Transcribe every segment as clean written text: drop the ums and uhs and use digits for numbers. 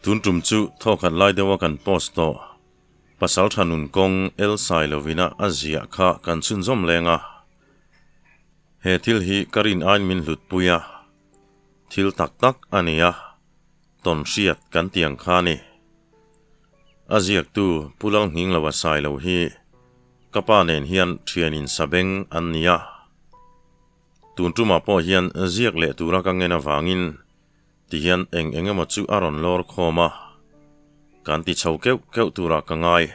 Tun tum chu thawkhat lai deuha kan post tawh Pasaltha nun kawng El Sailovina a ziah kha kan chhunzawm leng a. He thil hi ka rin aiin min hlut pui a, thil tak tak a ni a, tawn hriat kan ti ang kha a ni. A ziaktu Pu Lalnghingloa Sailo hi ka pa nen hian thianin sabeng an ni a. Tun tumah pawh hian ziak leh tura ka ngen avangin Tihian eng eng emaw chu a rawn lawr khawm a, kan ti chho keuh keuh turah ka ngai.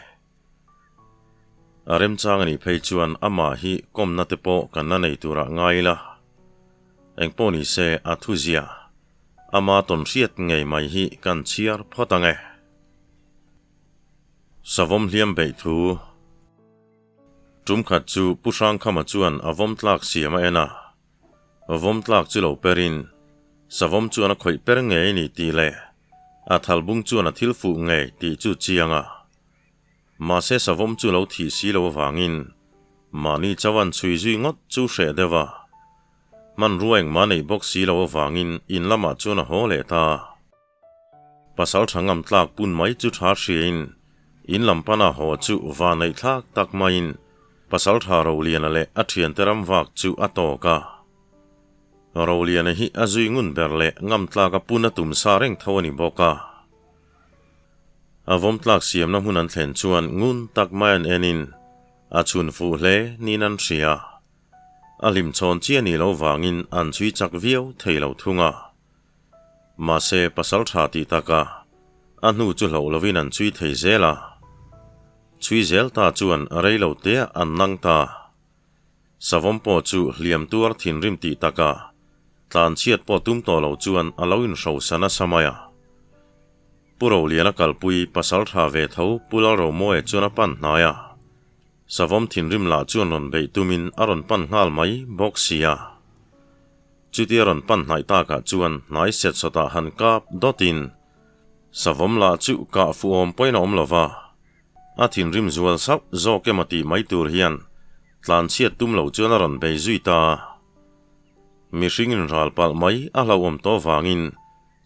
A remchang a nih phei chuan amah hi kawmna te pawh kan la nei turah ngai ila. Engpawh ni se a thuzia, ama tawn hriat ngei mai hi kan chhiar phawt ang e. Savawm hliam beih thu. Tum khat chu Pu Hrangkhama chuan a vawm tlak siam a en a. Vawm tlak chu lo perin, savawm chuan a khawih per ngei ni tih leh a thalbung chuan a thil fuh ngei tih chu chiang a. Mahse savawm chu lo thih si lo avangin mahni chauhan chhui zui ngawt chu hreh deuh a. Hmanrua engmah neih bawk si lo avangin in lamah chuan a haw leh ta. Pasal tha ngam tlak pun mai chu tha hriain in lam pana haw chu va neih thlak tak maiin Pasal tha Roliana leh a thiante ram vak chu a tawk a. Roliana hi a zui ngun ber leh ngam tlak a pun a tum sa reng tho a ni bawk a. A vawm tlak siamna hmun an thlen chuan ngun tak mai an enin a chhun fuh hle niin an hria. A hlimchhawn chiah ni lo vangin an chhui chak viau thei lo thung a. Mahse, pasal tha tih taka a hnu chu hloh lovin an chhui thei zel a. Chhui zel ta chuan rei lo teah an nang ta. Savawm pawh chu hliam tuar thinrim tih taka tlanchhiat pawh tum tawh lo chuan a lo inhrosa nasa mai a. Pu Roliana kalpui pasal tha ve tho Pu Lalromawia chuan a pan hnai a. Savawm thinrim lah chuan rawn beih tumin a rawn pan nghal mai bawk si a. Chutia rawn pan hnaih takah chuan hnai set sawtah han kap dawtin savawm lah chu kah fuh awm pawhin a awm lo va, a thinrim zual sauh zawk emaw tih mai tur hian tlanchhiat tum lo chuan a rawn bei zui ta. Mihring inral palh mai a hlauhawm tawh vangin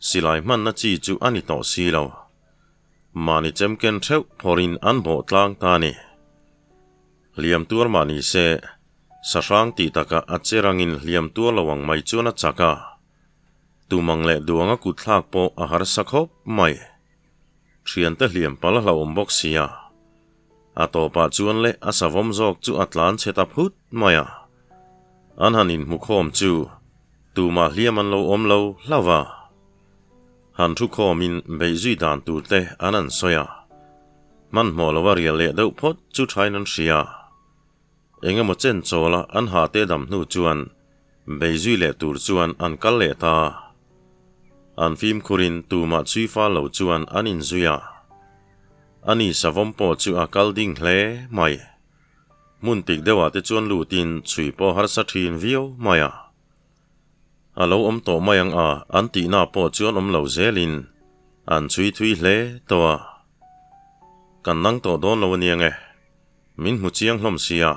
silai hmanna chi chu a ni tawh si lo. Mahni chemken theuh phawrhin an bawh tlang ta a ni. Hliam tuar mah ni se, sahrang tih takah a che rangin hliam tuar lo ang mai chuan a chak a. Tumang leh duanga kut thlak pawh a harsa khawp mai. Thiante hliam pal a hlauhawm bawk sia. A tawpah chuan leh a savawm zawk chu a tlan chhe ta phut mai a. An han inhmukhawm chu tumah hliam an lo awm lo hlauh a. Han thukhawmin beihzui dan tur te an han sawi a. Hmanhmawh lova rial leh deuh phawt chu thain an hria. Eng emaw chen chawla an ha te dam hnu chuan beizui leh tur chuan an kal leh ta. An fimkhurin tumah chhui fal lo chuan an inzui a. Ani savawm pawh chu a kal ding hle mai. Hmun tik deuhah te chuan lutin chhui pawh harsa thin viau mai a. A lo awm tawh mai ang a, an tihna pawh chuan awm lo zelin an chhui thui hle tawh a. Kan nang tawh dawn lo aniang e. Min hmu chiang hlawm sia,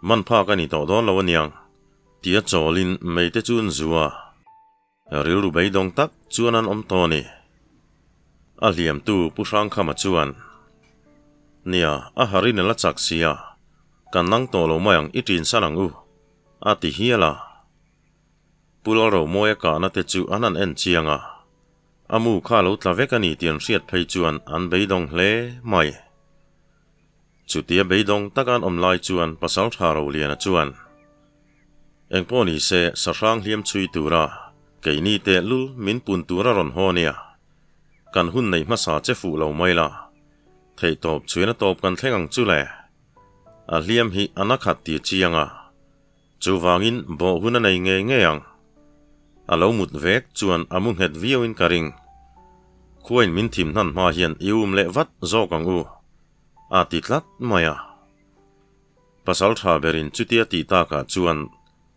man phak a ni tawh dawn lo aniang, tia chawlin meite chu an zu a. Rilru beidawng tak chuan an awm tawh a ni. A hliamtu Pu Hrangkhama chuan, Nia, a harin a la chak sia, kan nang tawh lo mai ang i ṭinsan ang u. A ti hial a. Pu Lalromawia kahna te chu an han en chiang a, a mu kha lo tla vek a ni tih an hriat phei chuan an beidawng hle mai. Chutia beidawng taka an awm lai chuan Pasaltha Roliana chuan, Engpawh ni se sahrang hliam chhui tura keini tehlul min pun tura rawn haw nia, kan hun neih hmasa che fuh lo mai la, theihtawp chhuina tawp kan thleng ang chu le. A hliam hi a na khat ti chiang a, chuvangin bawh hun a nei ngei ngei ang. A lo mut vek chuan a mu nghet viauin ka ring. Khuain min thim hnan hma hian i um leh vat zawk ang u, a ti tlat mai a. Pasal tha berin chutia tih takah chuan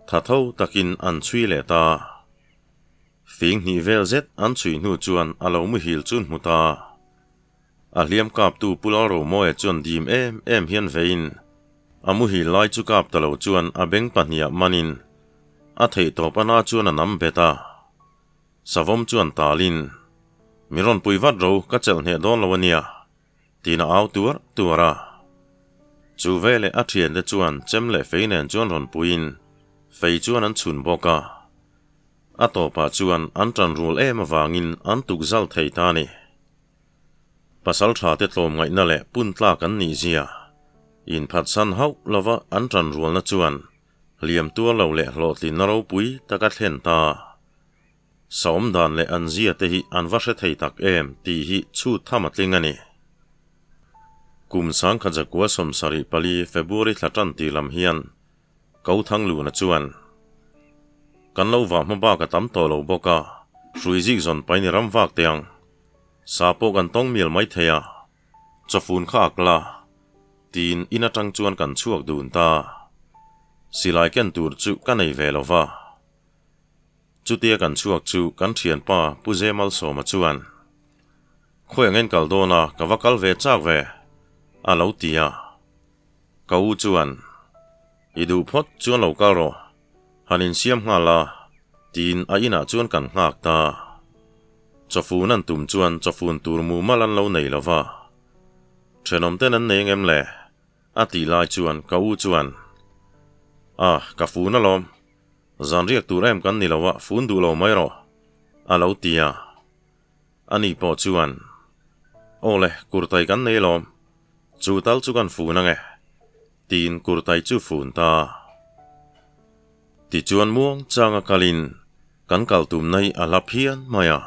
tha tho takin an chhui leh ta. Fing hnih vel zet an chhui hnu chuan a lo muhil chu hmu ta. A hliam kaptu Pu Lalromawia chuan dim em em hian veiin a muhil lai chu kap ta lo chuan a beng pahniha manin a theihtawp a na chuan a nam bet a. Savawm chuan talin, Min rawn pui vat ro, ka chelh hneh dawn lo a nia, tiin a au tuar tuar a. Chu veleh a thiante chuan chem leh fei nen chuan rawn puiin fei chuan an chhun bawk a. A tawpah chuan an tan rul em avangin an tuk zal thei ta a ni. Pasal thate tlawmngaihna leh pun tlak an nih zia inphatsan hauh lova an tan rualna chuan hliam tuar lo leh hlawhtlinna ropui tak a thlen ta. Saum dan leh an zia te hi an va hre thei tak em tih hi chhut tham a tling a ni. Kum sangkhatzakua 74 February thla tan tih lam hian Ko Thangluna chuan, Kan lo vah hma bak a tam tawh lo bawk a, hrui zik zawn pain i ram vak teh ang. Sa pawh kan tawng mial mai thei a, chawfun kha ak la, tiin in atang chuan kan chhuak dun ta. Silai ken tur chu ka nei ve lo va. Chutia kan chhuak chu kan thianpa Pu Zemalsawma chuan, Khawi ang en kal dawn a, ka va kal ve chak ve, a lo ti a. Ka u chuan, I duh phawt chuan lo kal rawh, han insiam nghal la, tiin a inah chuan kan nghak ta. Chawfun an tum chuan chawfun tur mumal an lo nei lo va. Thenawm ten an nei ngem le? a tih lai chuan ka u chuan, A, ka fun alawm. Zan riak tur em kan ni lo a, fun duh lo mai rawh, a lo ti a. Ani pawh chuan, Aw le, kurtai kan nei alawm. Chu tal chu kan fun ange, tiin kurtai chu fun ta. Tichuan muang changa kalin kan kal tumna hi a hla phian mai a.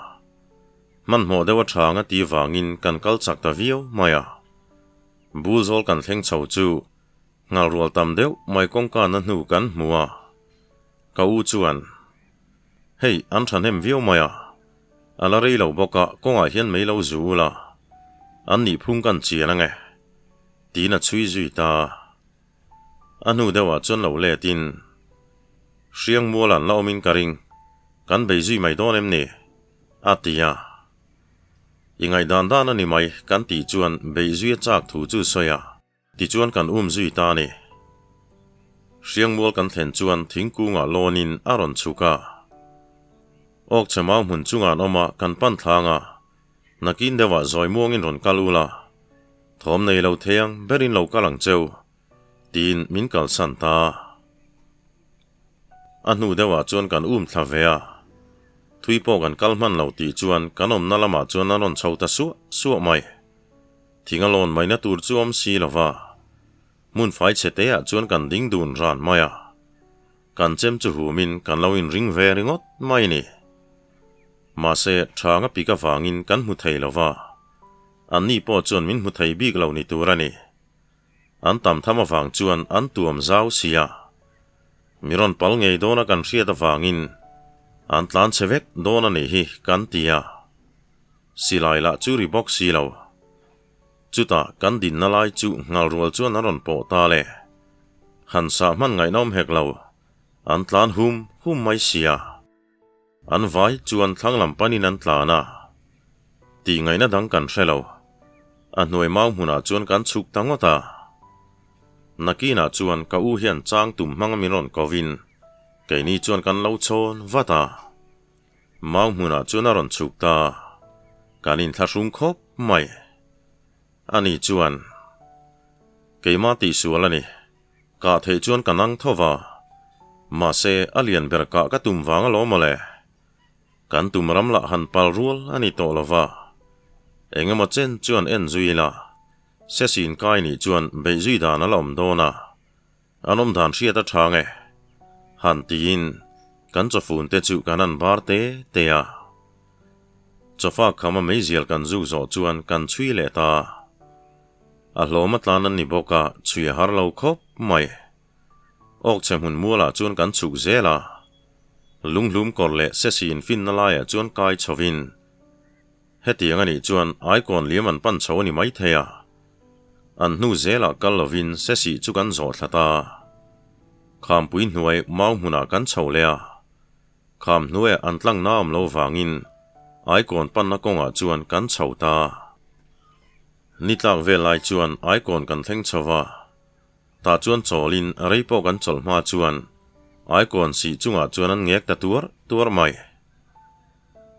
Hmanhmawh deuh a tha anga ti vangin kan kal chak ta viau mai a. Bul zawl kan thleng chho chu nghal rual tam deuh mai kawngkana hnu kan hmu a. Ka u chuan, Hei, an thahnem viau mai a. A la rei lo bawk a, kawngah hian mei lo zu ula, an nih phung kan chian ange, tiin a chhui zui ta. A hnu deuhah chuan lo letin, Hriang mual an la awmin ka ring, kan bei zui mai dawn em ni? a ti a. I ngaihdan dan a ni mai kan tih chuan beih zui a chak thu chu sawi a. Tichuan kan um zui ta a ni. Hriangmual kan thlen chuan thingkungah lawnin a rawn chhuk a. Awkchhe mau hmun chungah an awm a, kan pan thlang a. Nakin deuhah zawi muangin rawn kal ula, thawm nei lo thei ang berin lo kal ang cheu, tiin min kalsan ta. A hnu deuhah chuan kan um thla ve a. Thui pawh kan kal hman lo tih chuan kan awmna lamah chuan an rawn chho ta suah suah mai. Thing a lawn maina tur chu awm si lo va, hmun fai chhe te ah chuan kan ding dun ran mai a. Kan chem chu humin kan lo inring ve ringawt mai ni. Mahse, thang a pik avangin kan hmu thei lo va, anni pawh chuan min hmu thei bik lo ni tur a ni. An tam tham avang chuan an tuam zau si a. Mi rawn pal ngei dawna kan hriat avangin an tlan chhe vek dawn a nih hi kan ti a. Silai lah chu ri bawk si lo. Chutah kan dinna lai chu nghal rual chuan an rawn pawh ta le. Han sah hman ngaihnawm hek lo, an tlan hum hum mai sia. An vai chuan thlang lam panin an tlan a. Tih ngaihna dang kan hre lo. A hnuai mau hmunah chuan kan chhuk ta ngawt a. Nakinah chuan ka u hian chang tum hmanga min rawn kovin keini chuan kan lo chhawn vat a. Mau hmunah chuan a rawn chhuk ta. Kan inthlahrung khawp mai. Ani chuan, Keimah tihsual a ni. Kah theih chuan ka nang tho va. Mahse, a lian ber kah ka tum vang alawm mawle. Kan tum ram lah han pal rual a ni tawh lo va. Eng emaw chen chuan en zui ila, Sesin kai nih chuan beih zui dan a la awm dawn a. An awm dan hriat a tha nge? Han tiin kan chawfun te chu kan han bar te te a. Chawfa khama meizial kan zuk zawh chuan kan chhui leh ta. A hlawm a tlan an ni bawk a, chhui a har lo khawp mai. Awkchhe hmun mualah chuan kan chhuk zel a. Lunghlum kawr leh sesi infinna laiah chuan kai chhovin hetiang a nih chuan aikawn liam an pan chho a ni maithei a. An hnu zelah kal lovin sesih chu kan zawh thla ta. Khampui hnuai mau hmunah kan chho leh a. Kham hnuaiah an tlang na awm lo vangin Aikawn panna kawngah chuan kan chho ta. Ni tlak vel lai chuan Aikawn kan thleng chho va. Tah chuan chawlin rei pawh kan chawlh hma chuan Aikawn sih chungah chuan an ngek ta tuar tuar mai.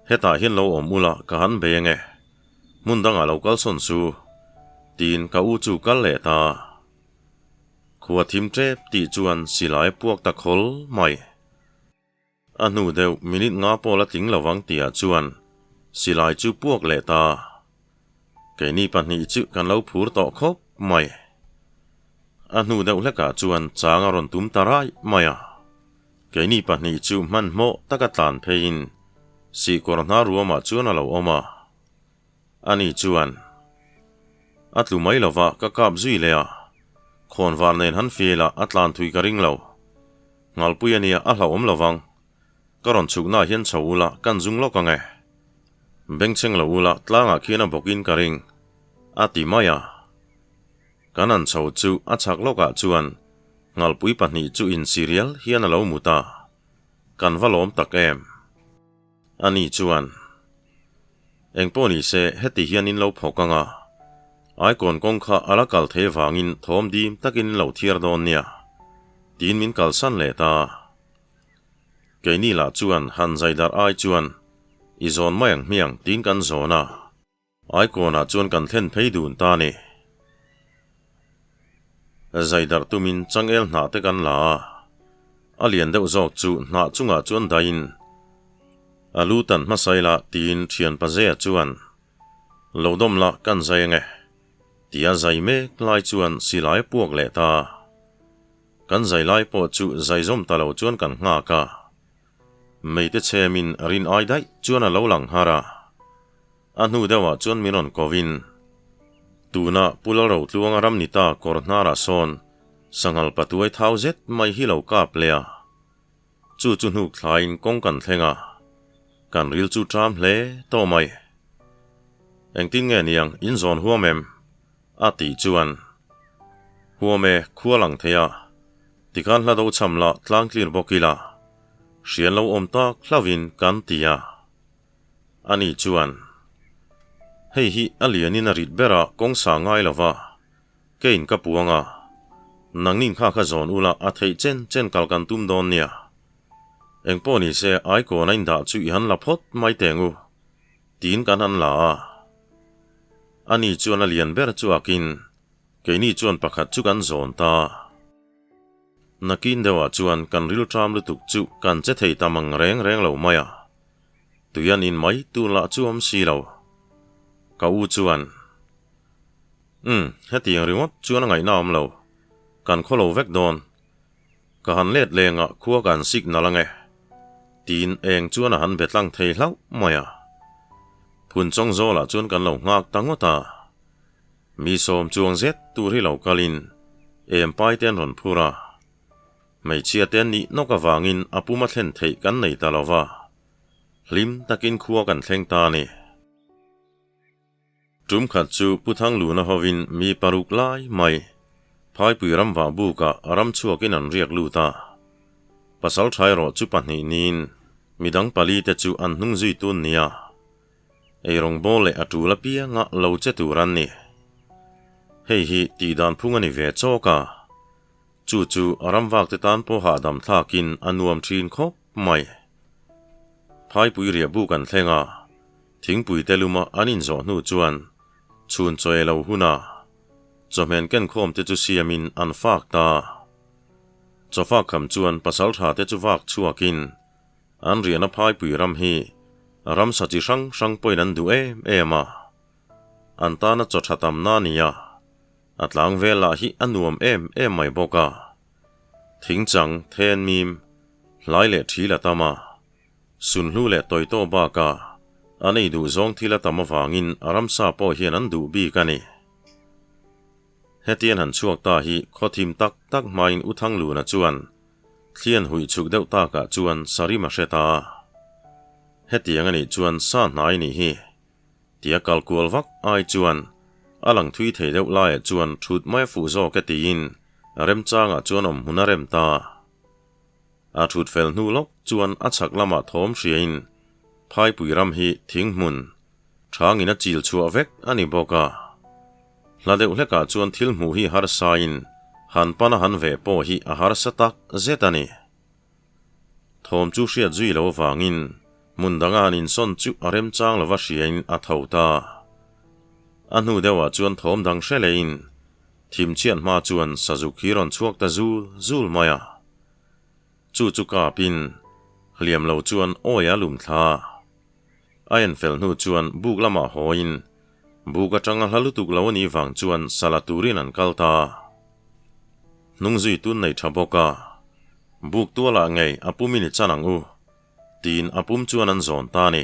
Hetah hian lo awm ula ka han bei ange. Hmun dangah lo kal sawn su. Tiin ka u chu kal leh ta. Khua thim tep tih chuan silai puak ta khawl mai. A hnu deuh minute nga pawh la tling lovang tihah chuan silai chu puak leh ta. Keini pahnih chu kan lo phur tawh khawp mai. A hnu deuh hlekah chuan chang a rawn tum ta raih mai a. Keini pahnih chu hmanhmawh taka tlan pheiin sihkawr hna ruamah chuan a lo awm a. Ani chuan, A tlu mai lova ka kap zui leh a, khawnvar nen han feel a a tlan thui ka ring lo. Ngalpui a nia a hlauhawm lovang. Ka rawn chhuknaah hian chho ula kan zung lawk ang e. Bengchheng lo ula tlangah khian a bawkin ka ring, a ti mai a. Kan han chho chu a chhak lawkah chuan ngalpui pahnih chu insirial hian a lo mut a, kan va lawm tak em. Ani chuan, Engpawh ni se, heti hian in lo phawk ang a, Aikawn kawng kha a la kal thei vangin thawm dim takin in lo thiar dawn nia, tiin min kalsan leh ta. Keini lah chuan han zai darh ai chuan i zawn mai ang hmiang tiin kan zawn a. Aikawnah chuan kan thlen phei dun ta ni. Zai darh tumin changel hnah te kan la a, a lian deuh zawk chu hnah chungah chuan dahin a lu tan hmasa ila tiin thian Pazea chuan lo dawm la kan zai ange tia zai mek lai chuan silai a puak leh ta. Kan zai lai pawh chu zai zawm ta lo chuan kan nghak a. Meite chhemin rin ai daih chuan a lo lang nghar a. A hnu deuhah chuan min rawn kovin, Tuna Pu Lalrotluanga ram ni ta kawr hnarah sawn sanghal patuai thau zet mai hi lo kap leh a. Chu chu hnuk thlaiin kawng kan thleng a, kan ril chu ṭam hle tawh mai. Engtin nge niang in zawn huam em? A tih chuan, Huam e, khua lang thei a, tikhan hla do cham la tlang tlir bawk ila, hrian lo awm tak hlauhin kan ti a. Ani chuan, Hei hi a lianin a rit ber a kawng sa ngai lo va, keiin ka puang a, nangnin kha kha zawn ula a theih chen chen kal kan tum dawn nia. Engpawh ni se Aikawn a indah chu i han la phawt mai teng u, tiin kan han la a. Ani chuan a lian ber chu akin keini chuan pakhat chu kan zawn ta. Nakin deuhah chuan kan rilṭam lutuk chu kan che thei tam ang reng reng lo mai a. Tui an in mai tur lah chu awm si lo. Ka u chuan, Umm, hetiang ringawt chuan a ngaihna awm lo. Kan khaw lo vek dawn. Ka han let lengah khua ka han signal ange. Tiin eng chuan a han be tlang thei hlauh mai a. Phun chawng zawlah chuan kan lo nghak ta ngawt a. Mi sawm chuang zet tur hi lo kalin em pai te an rawn phur a. Hmeichhia te an nih nawk avangin a puma thlen theih kan nei ta lo va. Hlim takin khua kan thleng ta a ni. Tum khat chu Pu Thangluna hovin mi paruk lai mai Phaipui ram vah bukah ram chhuakin an riak lut a. Pasal tha erawh chu pahnih niin midang pali te chu an hnung zui tun nia. Eirawng bawl leh a tul apianga lo che tur an ni. Hei hi tihdan phung a ni ve chawk a. Chu chu ram vak te tan pawh hahdam thlakin a nuam thin khawp mai. Phaipui riah buk an thleng a. Thingpui te luma an inzawh hnu chuan chhun chaw ei lo huna chawhmeh kenkhawm te chu siamin an fak ta. Chaw fak kham chuan pasal tha te chu vak chhuakin an riahna phaipui ram hi ramsa chi hrang hrang pawhin an duh em em a, an tana chaw tha tamna a ni a, a tlang vel lah hi a nuam em em mai bawk a. Thingchang, thenmim, hlai leh thil a tam a. Sunhlu leh tawitaw bakah an ei duh zawng thil a tam avangin a ramsa pawh hian an duh bik a ni. Hetian han chhuak ta hi khaw thim tak tak hmain U Thangluna chuan thlian huih chhuk deuh takah chuan Sarim a hre ta a. Hetiang a nih chuan sa hnai nih hi tia kal kual vak ai chuan a lang thui thei deuh laiah chuan thut mai a fuh zawk e tiin remchangah chuan awm hmun a rem ta. A thut fel hnu lawk chuan a chhak lamah thawm hriain Phaipui ram hi thing hmun thangin a chil chhuah vek a ni bawk a. Hla deuh hlekah chuan thil hmuh hi harsain han pana han veh pawh hi a harsa tak zet a ni. Thawm chu hriat zui lo vangin Hmun danga han insawn chu a remchang lova hriain a tho ta. A hnu deuhah chuan thawm dang hre leiin thimchhiat hma chuan sazuk hi rawn chhuak ta zul zul mai a. Chu chu kapin hliam lo chuan awi a lum thla. A en fel hnu chuan buk lamah hawiin buk atanga hla lutuk lo a nih vang chuan sala turin an kal ta. Hnung zui tun nei tha bawk a, buk tualah ngei a pumin i chan ang u, tiin a pum chuan an zawn ta a ni.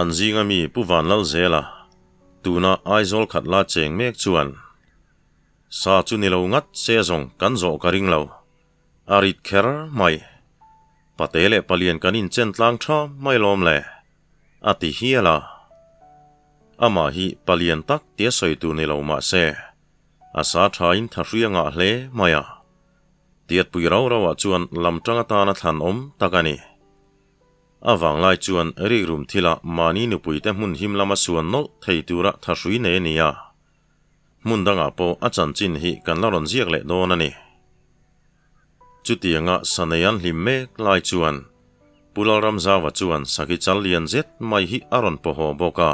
An zinga mi Pu Vanlalzela, tuna Aizawl khat la cheng mek chuan, Sa chu ni lo ngat se zawng kan zawh ka ring lo. A rit kher mai. Pate leh palian kan inchen tlang tha mai lawm le, a ti hial a. Amah hi palian tak tia sawi tur ni lo mah se, a sa thain thahrui a ngah hle mai a. Tiatpui rau rauah chuan lam tang atana thlan awm tak a ni. A vanglai chuan rikrum thilah mahni nupuite hmun him lama suan nawlh thei tura thahrui nei a ni a. Hmun dangah pawh a chanchin hi kan la rawn ziak leh dawn a ni. Chutianga sanei an hlim mek lai chuan Pu Lalramzauva chuan saki chal lian zet mai hi a rawn pawhaw bawk a.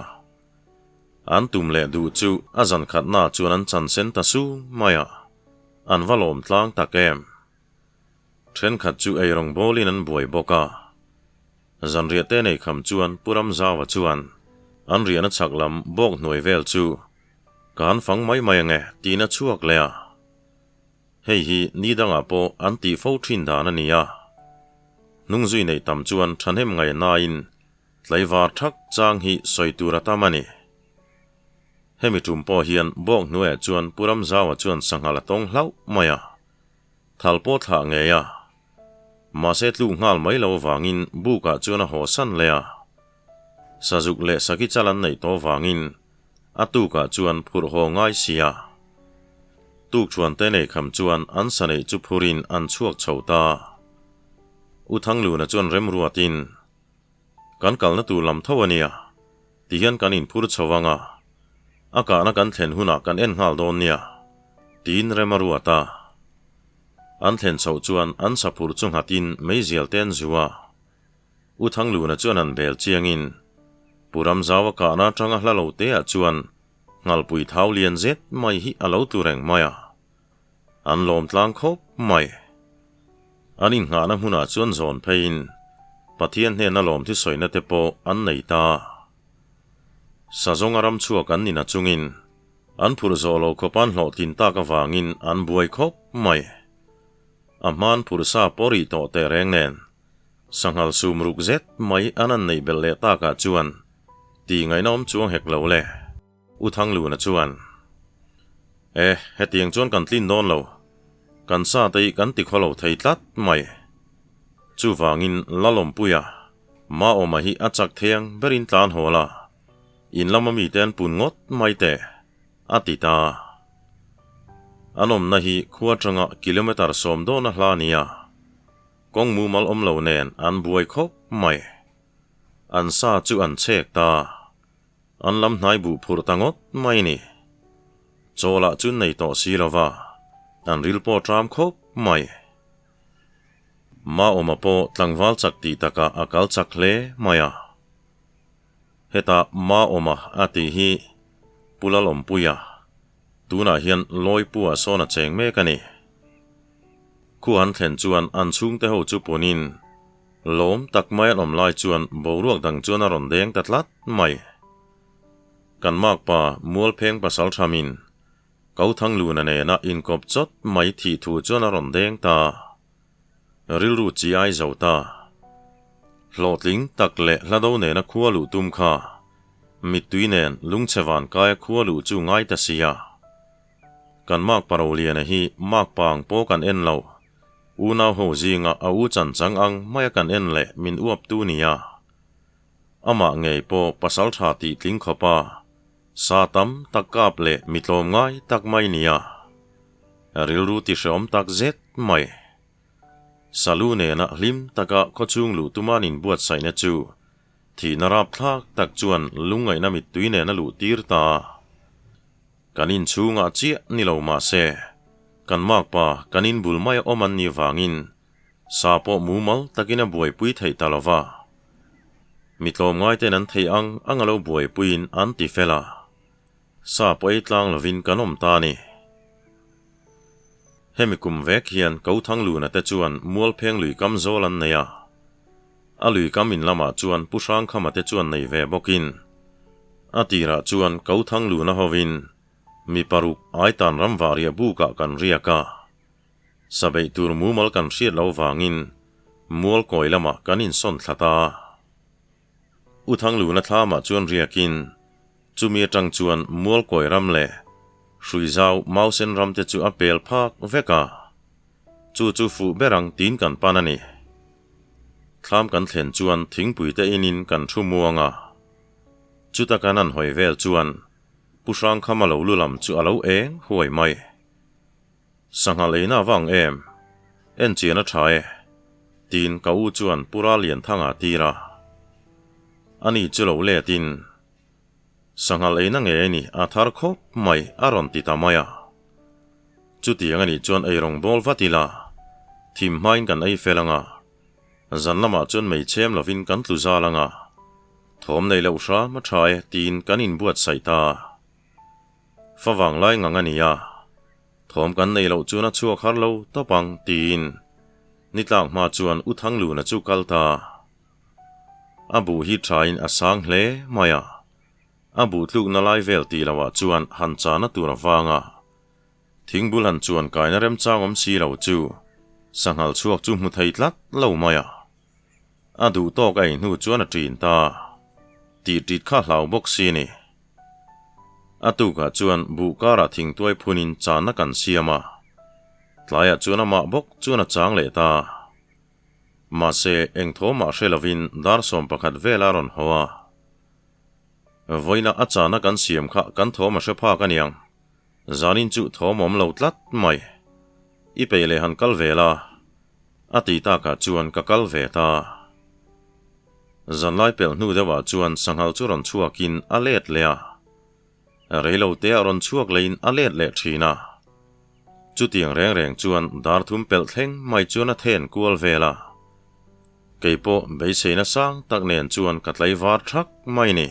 An tum leh duh chu a zan khatna chuan an chan sen ta sung mai a, an va lawm tlang tak em. Thenkhat chu eirawng bawlin an buai bawk a. Zanriah te nei kham chuan Pu Ramzauva chuan an riahna chhak lam bawk hnuai vel chu ka han fang mai mai ange tiin a chhuak leh a. Hei hi ni dangah pawh an tih fo thin dan a ni a. Hnungzui neih tam chuan thahnem ngaihnain tlaivar thak chang hi sawi tur a tam a ni. Hemi tum pawh hian bawk hnuaiah chuan Pu Ramzauva chuan sanghal a tawng hlauh mai a. Thal pawh thlah ngei a. Mahse tluk nghal mai lo avangin bukah chuan a haw san leh a. Sazuk leh saki chal an neih tawh avangin a tukah chuan phurh haw ngai si a. Tukṭhuan te nei kham chuan an sa neih chu phurin an chhuak chho ta. U Thangluna chuan remruatin, Kan kalna tur lam tho a nia, tihian kan inphur chho ang a, a kahna kan thlen hunah kan en nghal dawn nia, tiin rem a ruat a. An thlen chhoh chuan an saphur chu nghatin meizial te an zu a. U Thangluna chuan an bel chiangin, Pu Ramzau a kahna atanga hla lo teah chuan nghalpui thau lian zet mai hi a lo tlu reng mai a. An lawm tlang khawp mai. An innghahna hmunah chuan zawn pheiin Pathian hnena lawm thusawina te pawh an nei ta. Sazawnga ram chhuak an nina chungin an phurh zawh lo khawp an hlawhtlin tak avangin an buai khawp mai. A hman phurh sa pawh rih tawh teh reng nen sanghal sum ruk zet mai an an neih belh leh takah chuan tih ngaihna awm chuang hek lo le. U Thangluna chuan, E, hetiang chuan kan tlin dawn lo. Kan sa te hi kan ti khaw lo thei tlat mai. Chuvangin Lalawmpuia, Maawma hi a chak thei ang berin tlan hawl a, in lama mite an pun ngawt mai teh, a ti ta. An awmna hi khua atanga kilometre 10 dawna hla a ni a, kawng mumal awm lo nen an buai khawp mai. An sa chu an chhek ta. An lam hnai buh phurh ta ngawt mai ni. Chaw lah chu nei tawh si lo va, an ril pawh ṭam khawp mai. Maawma pawh tlangval chak tih takah a kal chak hle mai a. Hetah Maawma a tih hi Pu Lalawmpuia, tunah hian Lawipua sawn a cheng mek a ni. Khua an thlen chuan an chhungte ho chu punin Lawm tak mai an awm lai chuan boruak dang chuan a rawn deng ta tlat mai. Kan makpa Mualpheng pasal thamin Kothangluna nena inkawp chawt mai thih thu chuan a rawn deng ta. Rilru chi ai zo ta. Hlawhtling tak leh hlado nena khua luh tum kha mittui nen lungchhe vankaia khua luh chu ngai ta sia. Kan makpa Roliana hi makpa ang pawh kan en lo. Unau ho zinga a u chan chang ang maia kan en leh min uap tu nia. Amah ngei pawh pasal tha tih tling khawp a, sa tam tak kap leh mi tlawm ngai tak mai nia. Rilru ti hreawm tak zet mai. Salu nena hlim taka khawchhung luh tuman inbuatsaihna chu thihna rapthlak tak chuan lungngaihna mittui nen a luh tir ta. Kan inchhungah chiah ni lo mah se, kan makpa kan inbul mai awm an nih vangin sa pawh mumal takin a buaipui theih ta lo va. Mi tlawmngaite'n an theih ang ang a lo buaipuiin an ti fel a, sa pawh ei tlang lovin kan awm ta a ni. Hemi kum vek hian Kothangluna te chuan Mualpheng lui kam zawl an nei a. A lui kam in lamah chuan Pu Hrangkhama te chuan nei ve bawkin a tirah chuan Kothangluna hovin mi paruk Aitan ramvah riah bukah kan riak a. Sa beih tur mumal kan hriat lo vangin Mualkawi lamah kan insawn thla ta. U Thangluna thlamah chuan riakin chumi atang chuan Mualkawi ram leh Hruizau Mausen ram te chu a pel phak vek a. Chu chu fuh ber ang tiin kan pan a ni. Thlam kan thlen chuan thingpui te inin kan thu muang a. Chuta kan han hawi vel chuan Pu Hrangkhama lo lu lam chu a lo eng huai mai. Sangha leina vang em? En chian a tha e, tiin ka u chuan Pu Ralianthanga a tir a. Ani chu lo letin, Sangha leina ngei ni a thar khawp mai a rawn ti ta mai a. Chutiang anih chuan eirawng bawl vat ila, thim hmain kan ei fel anga, zan lamah chuan mei chhem lovin kan tlu zal anga, thawm nei loh hram a tha e tiin kan inbuatsaih ta. Favang lai ngang a ni a, thawm kan nei loh chuan a chhuak har lo tawp ang tiin nitlak hma chuan U Thangluna chu kal ta. A buh hi thain a sang hle mai a, a buh tlukna lai vel tih loah chuan han chahna tur a vang a, thingbul han chuan kaina remchang awm si lo chu sanghal chhuak chu hmu thei tlat lo mai a. A duh tawk a ei hnu chuan a ṭin ta. Tih ṭit kha hlau bawk si ni. A tukah chuan buh karah thingtuai phunin channa kan siam a. Tlaiah chuan amah bawk chuan a chang leh ta. Mahse, eng thawmah hre lovin dar 11 vel a rawn haw a. Vawiina a channa kan siam kha kan thawm a hre phak a niang. Zanin chu thawm awm lo tlat mai. I peih leh han kal ve la. A ti takah chuan ka kal ve ta. Zanlai pelh hnu deuhah chuan sanghal chu rawn chhuakin a let leh a. Reilo teah rawn chhuak leiin a let leh thin a. Chutiang reng reng chuan dar thum pelh thleng mai chuan a then kual vel a. Keipawh beiseina sang tak nen chuan ka tlaivar thak mai ni.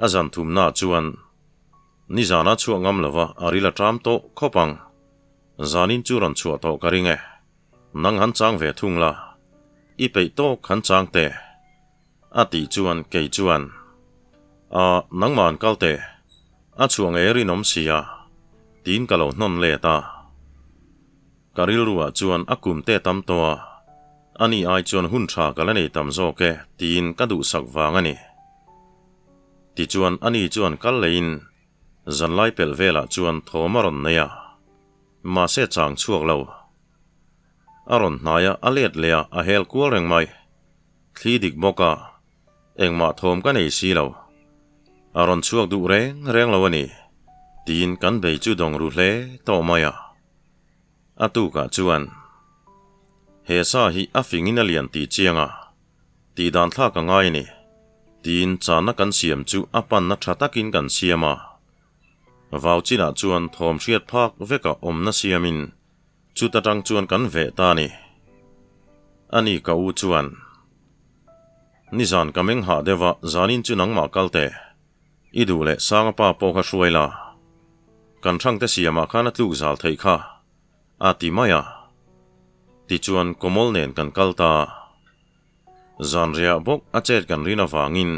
A zan thumnaah chuan nizana chhuah ngam lova a ril a ṭam tawh khawp ang. Zanin chu rawn chhuah tawh ka ring e. Nang han chang ve thung la. I peih tawk han chang teh. A tih chuan kei chuan, A, nangmah an kal teh. A chhuah ngei rinawm si a. Tiin ka lo hnawn let a. Ka rilruah chuan a kum te tam tawh a, ani ai chuan hun tha ka la nei tam zawk e tiin ka duhsak vang a ni. Tichuan ani chuan kal leiin Zanlai pelh velah chuan thawm a rawn nei a, mahse chang chhuak lo. A rawn hnai a, a let leh a, a hel kual reng mai. Thli dik bawk a, engmah thawm ka nei si lo. A rawn chhuak duh reng reng lo a ni, tiin kan bei chu dawng ru hle tawh mai a. A tukah chuan, He sa hi a fingin a lian tih chiang a, Tih dan thlak a ngai a ni. Tiin chahna kan siam chu a panna tha takin kan siam a. Vau chinah chuan thawm hriat phak veka awmna siamin chuta tang chuan kan veh ta a ni. Ani ka u chuan, Nizan ka meng hah deuh a, zanin chu nangmah kal teh. I duh leh Sanga pa pawh kha hruai la. Kan hrangte siamah khan a tluk zal theih kha. A ti mai a. Tichuan Kawmawl nen kan kal ta. Zanriah bawk a chet kan rin avangin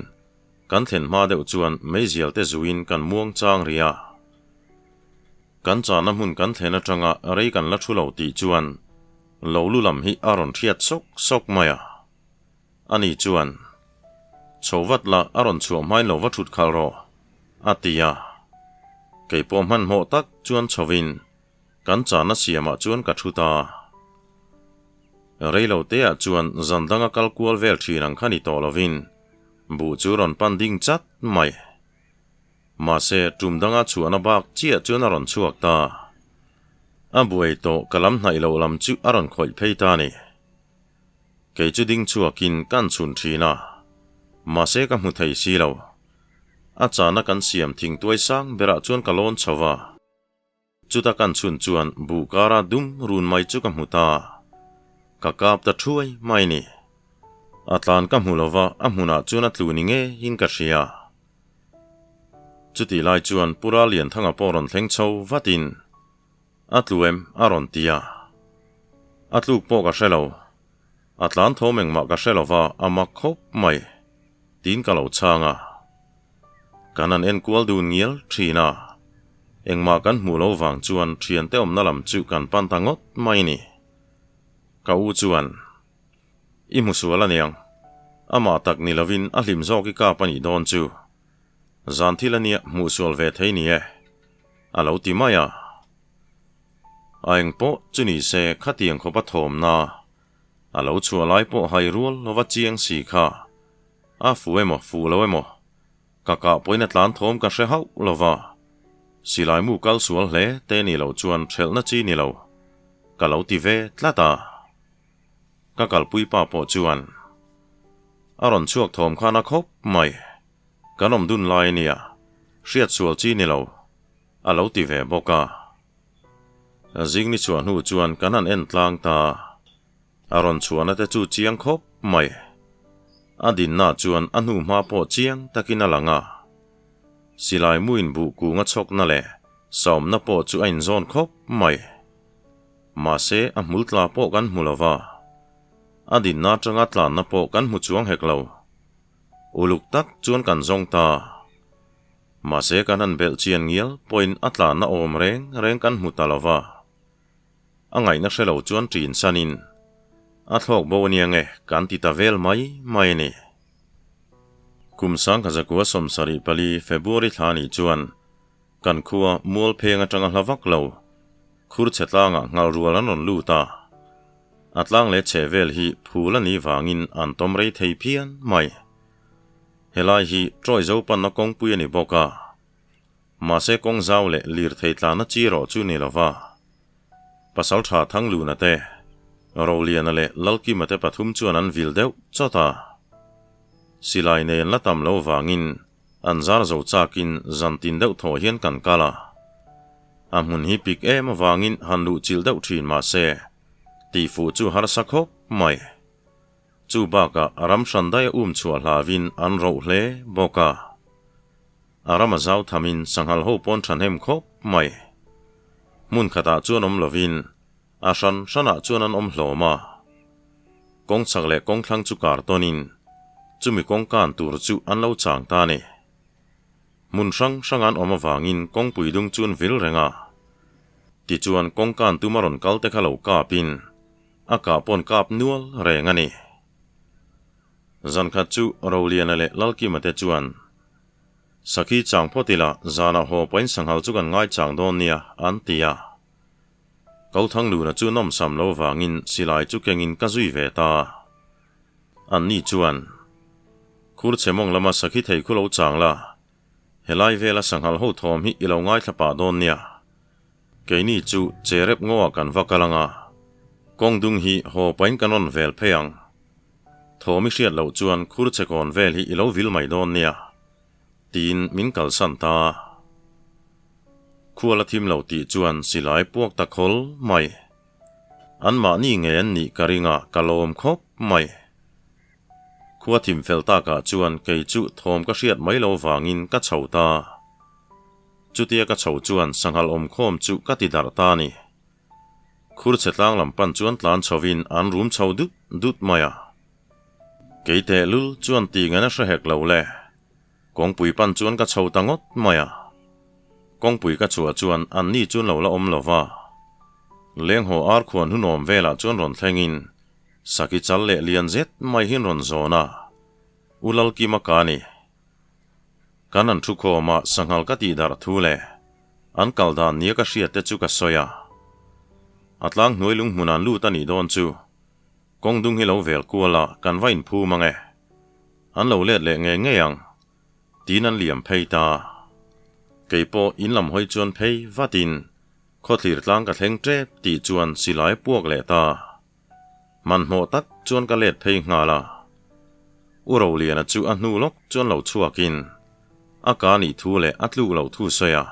kan thlen hma deuh chuan meizial te zuin kan muang chang rih a. Kan chahna hmun kan thlen atanga rei kan la thu lo tih chuan lo lu lam hi a rawn hriat sawk sawk mai a. Ani chuan, Chho vat la a rawn chhuah hmain lo va thut khalh rawh, a ti a. Keipawh hmanhmawh tak chuan chhovin Kan chahna siamah chuan ka thu ta. Reilo teah chuan zan danga kal kual vel thin ang kha ni tawh lovin buh chu rawn pan ding chat mai. Mahse, tum danga chhuahna bak chiah chuan a rawn chhuak ta. A buai tawh ka lam hnaih loh lam chu a rawn khawih phei ta ni. Kei chu ding chhuakin kan chhun thin a, mahse ka hmu thei si lo. A chahna kan siam thingtuai sang berah chuan ka lawn chho va. Chuta kan chhun chuan buh kara dum run mai chu ka hmu ta. Ka kap ta thuai mai ni. A tlan ka hmu lova, a hmunah chuan a tlu ni ngeiin ka hria. Chutih lai chuan Pu Rallianthanga pawh rawn thleng chho vatin, A tlu em? a rawn ti a. A tluk pawh ka hre lo. A tlan thawm engmah ka hre lova, a mak khawp mai, tiin ka lo chhang a. Kan han enkual dun ngial thin a, engmah kan hmuh lo vang chuan thiante awmna lam chu kan pan ta ngawt mai ni. Ka u chuan, I hmu sual aniang, amah tak ni lovin a hlim zawk i kap a nih dawn chu. Zan thil ania hmuh sual ve thei ni e, a lo ti mai a. A eng pawh chu ni se khatiang khawp a thawmna a lo chhuah lai pawh hai rual lova chiang si kha. A fu emaw fu lo emaw ka kah pawhin a tlan thawm ka hre hauh lo va, silai mu kal sual hle te ni lo chuan hrelhna chi ni lo ka lo ti ve tlat a. Ka kalpui pa pawh chuan a rawn chhuak thawm khan a khawp mai, kan awm dun lai ania, hriat sual chi ni lo a lo ti ve bawk a. Zing ni chhuah hnu chuan kan han en tlang ta. A rawn chhuahna te chu chiang khawp mai. A dinna chuan a hnu hma pawh chiang takin a lang a. Silai muin buh kung a chhawkna leh saumna pawh chu a inzawn khawp mai. Mahse a hmul tla pawh kan hmu lo va. A dinna atanga tlanna pawh kan hmu chuang hek lo. Uluk tak chuan kan zawng ta. Mahse kan han belh chian ngial pawhin a tlanna awm reng reng kan hmu ta lo va. A ngaihna hre lo chuan ṭin sanin, A thlawk bo ania nge kan ti ta vel mai mai a ni. Kum sangkha zakua 74 February thla nih chuan kan khua Mualpheng aṭanga hla vak lo khur chhe tlangah nghal rual an rawn lut a. A tlang leh chhe vel hi phul a nih vangin an tawm rei thei phian mai. Helai hi Troy Zopanna kawngpui a ni bawk a. Mahse kawng zau leh lirthei tlana chi erawh chu ni lova, Pasaltha Thangluna te, Roliana leh Lalkima te pathum chuan an vil deuh chawt a. Silai nei an la tam lo vangin an zar zo chakin zan tin deuh thaw hian kan kal a. A hmun hi pik em avangin han luh chilh deuh thin mahse tihfuh chu harsa khawp mai. Chu bakah a ram hran daia um chhuah hlauhin an roh hle bawk a. A ram a zau thamin sanghal ho pawn thahnem khawp mai. Hmun khatah chuan awm lovin a hran hranah chuan an awm hlawm a. Kawng chak leh kawng thlang chu kar tawnin chumi kawng kan tur chu an lo chang ta a ni. Hmun hrang hrang an awm avangin kawngpui dung chu an vil reng a. Tichuan kawng kan tuma rawn kal te kha lo kapin a kah pawn kap nual reng a ni. Zan khat chu Roliana leh Lalkima te chuan, Sakhi chang phawt ila, zanah haw pahin sanghal chu kan ngai chang dawn nia, an ti a. Kothangluna chu nawmsam lo vangin silai chu kengin ka zui ve ta. Anni chuan, Khur chhe mawng lama sakhi thei khu lo chang la, helai vela sanghal ho thawm hi i lo ngaithla pah dawn nia. Keini chu cherep ngaw ah kan va kal anga, kawng dung hi haw pahin kan rawn vel phei ang. Thawm i hriat loh chuan khur che kawn vel hi i lo vil mai dawn nia, tiin min kalsan ta. Khual a thim lo tih chuan silai puak ta khawl mai. Anmahni nge an nih ka ring a, ka lawm khawp mai. Khua thim fel takah chuan kei chu thawm ka hriat mai lo vangin ka chho ta. Chutia ka chho chuan sanghal awmkhawm chu ka ti darh ta a ni. Khur chhe tlang lam pan chuan tlan chhovin an rum chho dut dut mai a. Kei tehlul chuan ti ngen a hre hek lo le. Kawngpui pan chuan ka chho ta ngawt mai a. Kawngpui ka chhuah chuan anni chuan lo la awm lo va. Lenghaw ar khuan hunawm velah chuan rawn thlengin Saki chal leh lian zet mai hian rawn zawn a, U Lalkima ka ni. Kan an thu khawm a, sanghal ka tih darh thu leh an kal dan nia ka hriat te chu ka sawi a. A tlang hnuai lung hmun an lut a nih dawn chu kawng dung hi lo vel kual a, kan va inphum ang e. An lo let leh ngei ngei ang tiin an liam phei ta. Kei pawh in lam hawi chuan phei vatin khawthlir tlang ka thleng tep tih chuan silai puak leh ta. Hmanhmawh tak chuan ka let phei nghal a. U Roliana chu a hnu lawk chuan lo chhuakin a ka nih thu leh a tluk loh thu sawi a.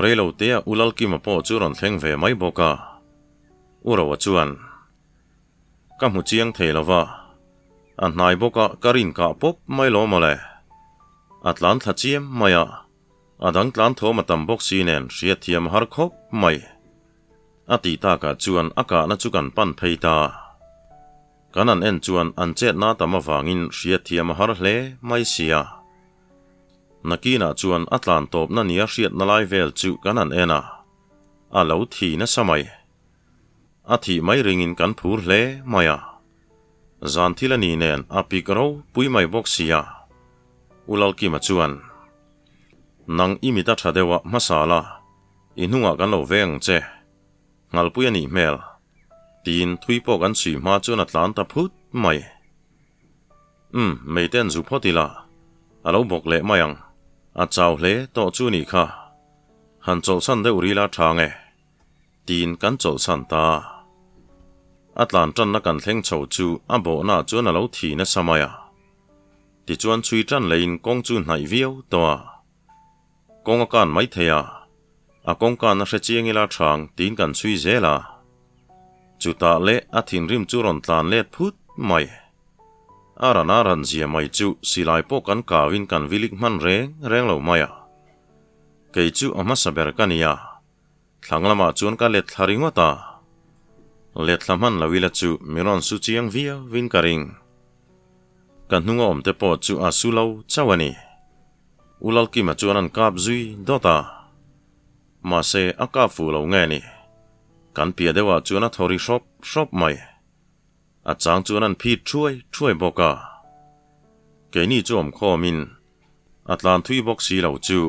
Reilotea U Lalkima pawh chu rawn thleng ve mai bawk a. U Roa chuan, Ka hmu chiang thei lo va. A hnai bawk a ka rin kah pawp mai lo mawle. A tlan thla chiam mai a, a dang tlan thawm a tam bawk si nen hriatthiam a har khawp mai. A tih takah chuan a kahna chu kan pan phei ta. Kan an en chuan an chetna tam avangin hriatthiam a har hle mai sia. Nakinah chuan a tlan tawpna nia hriatna lai vel chu kan han en a, a lo thi nasa mai. A thih mai ringin kan phur hle mai a. Zan thil a ni nen a pik ropui mai bawk sia. U Lalkima chuan, Nang i mit a tha deuh a hmasa la, i hnungah kan lo veng ang che. Nghalpui a nih hmel. Tiin thui pawh kan chhui hma chuan a tlan ta phut mai. Umm, meite an zu phawt ila, a lo bawk leh mai ang. A chau hle tawh chu nih kha. Han chawlhsan deuh rila tha nge? Tiin kan chawlhsan ta. A tlan tanna kan thleng chho chu a bawhna chuan a lo thi nasa mai a. Tichuan chhui tan leiin kawng chu hnaih viau tawh a. Kawng a kan mai thei a, a kawng kan a hre chiang ila thang tiin kan chhui zel a. Chutah leh a thinrim chu rawn tlan let phut mai. A ran a ran zia mai chu silai pawh kan kauin kan vilik hman reng reng lo mai a. Kei chu a hmasa ber ka ni a, thlang lamah chuan ka let thla ringawt a. Let thla hman lo ila chu mi rawn su chiang viauin ka ring. Ka hnunga awm te pawh chu a su lo chauh a ni. U Lalkima chuan an kap zui dawt a, mahse a kap fuh lo nge ni? Kan piah deuhah chuan a thaw ri hrawp hrawp mai. A chang chuan an phit thuai thuai bawk a. Keini chu awm khawmin a tlan thui bawk si lo chu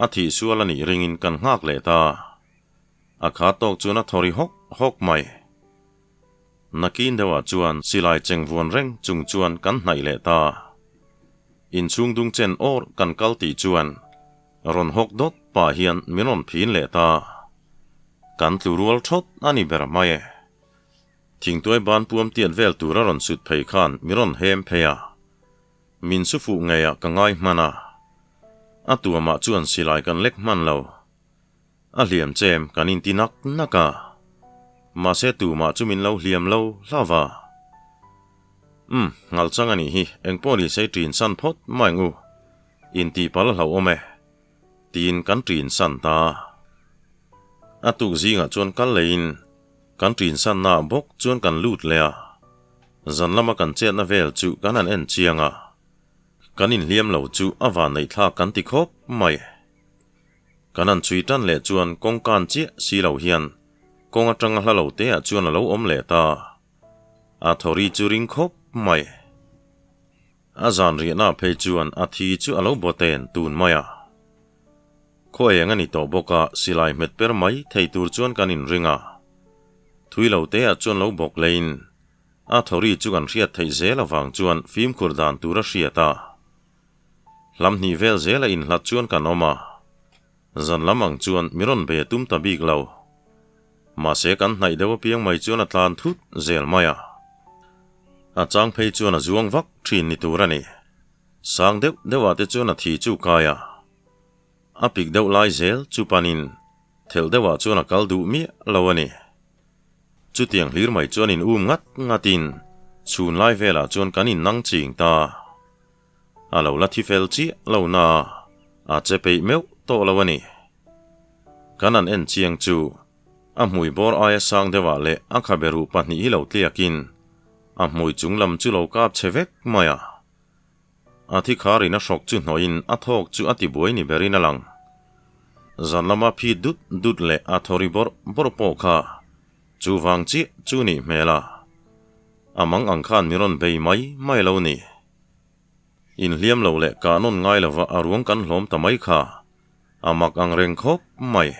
a thih sual a nih ringin kan nghak leh ta. A kha tawk chuan a thaw ri hawk hawk mai. Nakin deuhah chuan silai cheng vuan reng chung chuan kan hnaih leh ta. Inchhung dung chen awr kan kal tih chuan rawn hawk dawt pah hian min rawn phin leh ta. Kan tlu rual thawt a ni ber mai e. Thingtuai ban puam tiat vel tura rawn sut phei khan min rawn hem phei a. Min su fuh ngeiah ka ngai hman a. A tuamah chuan silai kan lek hman lo. A hliam chem kan inti nak nak a, mahse tumah chu min lo hliam lo hlauh a. Umm, ngal chang a nih hi, engpawh ni sei ṭin san phawt mai ang u, intih pal a hlauhawm e, tiin kan ṭin san ta. A tuk zingah chuan kal leiin kan ṭin sannaah bawk chuan kan lut leh a, zan lama kan chetna vel chu kan han en chiang a, kan inhliam lo chu a vanneihthlak kan ti khawp mai. Kan han chhui tan leh chuan kawng kan chiah si lo hian kawng atanga hla lo te ah chuan a lo awm leh ta. A thawri chu ring khawp mai. A zan riahna phei chuan a thi chu a lo bawten tun mai a. Khaw eng a ni tawh bawk a silai hmet per mai thei tur chuan kan inring a. Thui lo te ah chuan lo bawk leiin a thawri chu kan hriat theih zel avang chuan fimkhur dan tur a hriat a. Hlam hnih vel zel a inhlat chuan kan awm a, zan lam ang chuan mi rawn be tum ta bik lo. Mahse kan hnaih deuh apiang mai chuan a tlan thut zel mai a. A chang phei chuan a zuang vak thin ni tur a ni. Sang deuh deuhah te chuan a thi chu kai a. A pik deuh lai zel chu panin thelh deuhah chuan a kal duh miah lo a ni. Chutiang hlir mai chuan in um ngat ngatin chhun lai velah chuan kan innang ching ta. A lo la thi fel chiah lo na a che peih meuh tawh lo a ni. Kan an en chiang chu a hmui bawr aia sang deuhah leh a khabe ruh pahnih hi lo tliakin a hmui chung lam chu lo kap che vek mai a. A thi kharin a hrawk chu hnawhin a thawk chu a tibuai ni berin a lang. Zan lama phit dut dut leh a thawri bawrh bawrh pawh kha chu vang chiah chu nih hmel a. A mang ang khan mi rawn bei mai mai lo ni. Inhliam lo leh kah nawn ngai lova a ruang kan hlawm ta mai kha a mak ang reng khawp mai.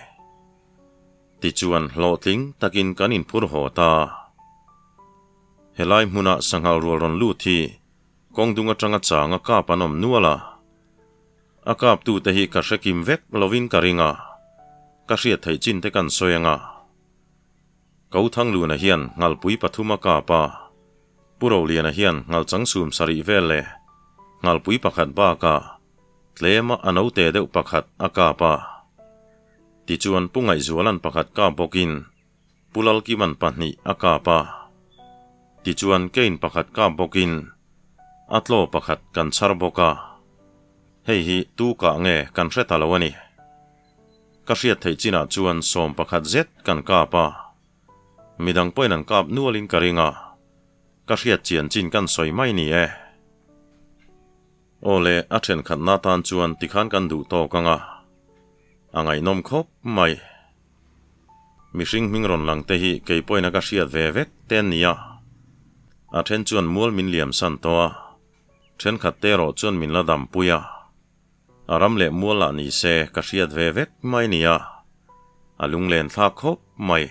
Tichuan hlawhtling takin kan inphur haw ta. Helai hmuna sanghal rual rawn lut hi kawng dung atanga changa kap an awm nual a. A kaptute hi ka hre kim vek lovin ka ring a, ka hriat theih chin te kan sawi anga. Ko Thangluna hian Nghalpui pathum a kap a, Pu Roliana hian Nghalchang sum sarih vel leh Nghalpui pakhat bakah tlema a note deuh pakhat a kap a. Tichuan Pu Ngaihzuala'n pakhat kap bawkin Pu Lalkima'n pahnih a kap a. Tichuan Kein pakhat kap bawkin. A tlaw pakhat kan chhar bawk a, hei hi tu kah nge kan hre ta lo a ni. Ka hriat theih chinah chuan 11 zet kan kap a, midang pawhin an kap nualin ka ring a, ka hriat chian chin kan sawi mai ni e. Aw le, a thenkhatna tan chuan tikhan kan duh tawk ang a, a ngaihnawm khawp mai. Mihring hming rawn lang te hi kei pawhin a ka hriat ve vek te an ni a. A then chuan mual min liam san tawh a, thenkhat te erawh chuan min la dam pui a. A ram leh mual lah ni se ka hriat ve vek mai ni a, a lunglen thlak khawp mai.